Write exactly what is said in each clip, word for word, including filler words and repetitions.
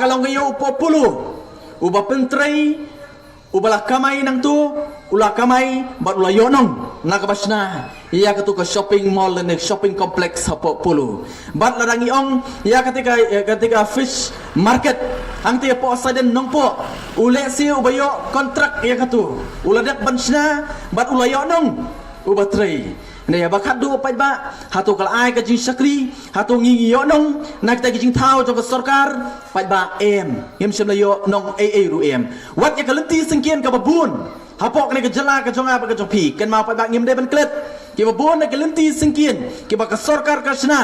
Ka long ka ïoh u pohpulu uba pyntrei, uba la kamai nangtu, u la kamai bad u la ïoh nong na kaba shna ïa katu ka shopping mall ne shopping complex hapoh Polo. Bad lada ngi ong ïa kata ka, ïa kata ka fish market hangta hapoh Saiden Nongpoh, u lehse uba ïoh kontrak ïa katu, u la dep ban shna bad u la ïoh nong uba trei. Hynrei haba khatduh paidbah, hato ka la ai ka jingshakri, hato ngi ngi ïoh nong na kita ki jingthaw jong ka sorkar? Paidbah, em, ngim shym la ïoh nong ei ei ruh, em. Wat ïa ka lynti syngkien kaba bun hapoh kane ka jylla ka jong nga bad ka jong phi, kynmaw paidbah, ngim dei ban klet. Kiba bun na ka lynti syngkien kiba ka sorkar ka shna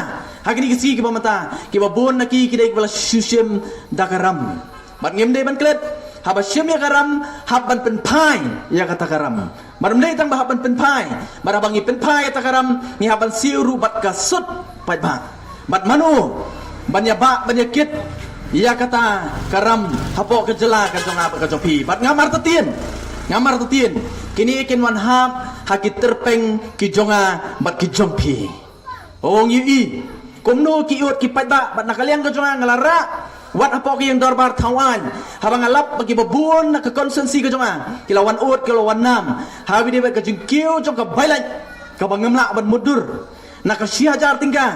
ha kine ki sngi kiba mynta, kiba bun na ki ki dei kiba la shu shim da ka ram. Bad ngim dei ban klet, haba shim ïa ka ram, hap ban pynphai ïa kata ka ram. Bad ym dei tang ba hap ban pynphai, bad haba ngi pynphai ïa kata ka ram, ngi hap ban siew ruh bad ka sut, paidbah. Bad mano ban ïa bah, ban ïa kit ïa kata ka ram hapoh ka jylla ka jong nga bad ka jong phi? Bad ngam artatien, ngam artatien, kine kin wan hap ha ki tyrpeng ki jong nga bad ki jong phi. Ong ïohi kumno ki ïoh ki paidbah, bad na ka liang ka jong nga, nga la rah wat hapoh ka ïing dorbar thaw aiñ, haba nga lap ba kiba bun na ka constituency ka jong nga ki la wan ot, ki la wan nam ha kaba ïadei bad ka jingkiew jong ka bailait kaba ngam lah ban mutdur. Na ka shi hajar tyngka,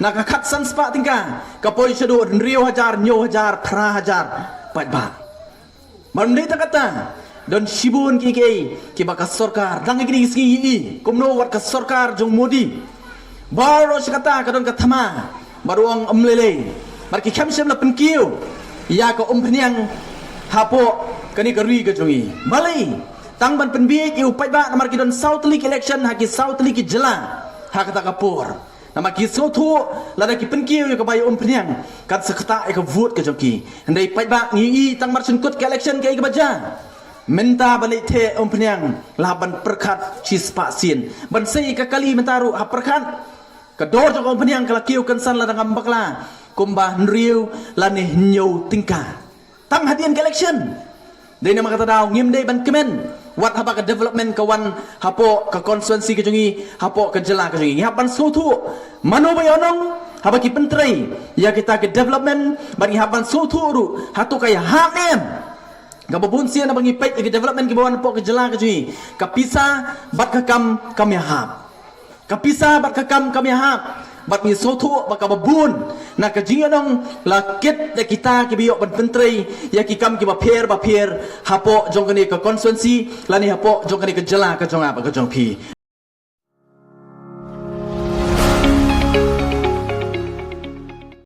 na ka khatsan spah tyngka, ka poi shaduh hynriew hajar, hynñiew hajar, phra hajar, paidbah. Bad ym dei tang kata, don shibun kiei kiei kiba ka sorkar, dang ha kine ki sngi, ïohi kumno wat ka sorkar jong Modi baroh shi katta ka don ka thma, bad u ong ym lei lei, bad ki khlem shym la pynkiew ïa ka umphniang hapoh kane ka ri ka jong ngi. Balei? Tang ban pynbiej ïa u paidbah, namar ki don saw tylli ki election ha ki saw tylli ki jylla ha kata ka por. Namar ki sngewthuh lada ki pynkiew ïa ka bai umphniang, kan sa ktah ïa ka vote ka jong ki. Hynrei paidbah, ngi ïohi tang mar shen kut ka election kaei kaba jia. Mynta ban leit theh umphniang la hap ban pyrkhat shispah sien. Ban sei ïa ka kali mynta ruh hap pyrkhat. Ka dor jong ka umphniang ka la kiew kynsan lada ngam bakla kumba hynriew lane hynñiew tyngka tang hadien ka election. Dei namar kata daw ngim dei ban kmen wat haba ka development ka wan hapoh ka constituency ka jong ngi, hapoh ka jylla ka jong ngi. Ngi hap ban sngewthuh mano ba ïoh nong haba ki pyntrei ïa kita ki development, bad ngi hap ban sngewthuh ruh hato ka ïahap ne em. Kaba bun sien haba ngi peit ïa ki development kiba wan hapoh ka jylla ka jong ngi, ka pisa bad ka kam kam ïahap. Ka pisa bad ka kam kam ïahap. Bad ngi sngewthuh ba kaba bun na ka jingïohnong la kit da kita kiba ïoh ban pyntrei ïa ki kam kiba pher ba pher hapoh jong kane ka constituency lane hapoh jong kane ka jylla ka jong nga bad ka jong phi.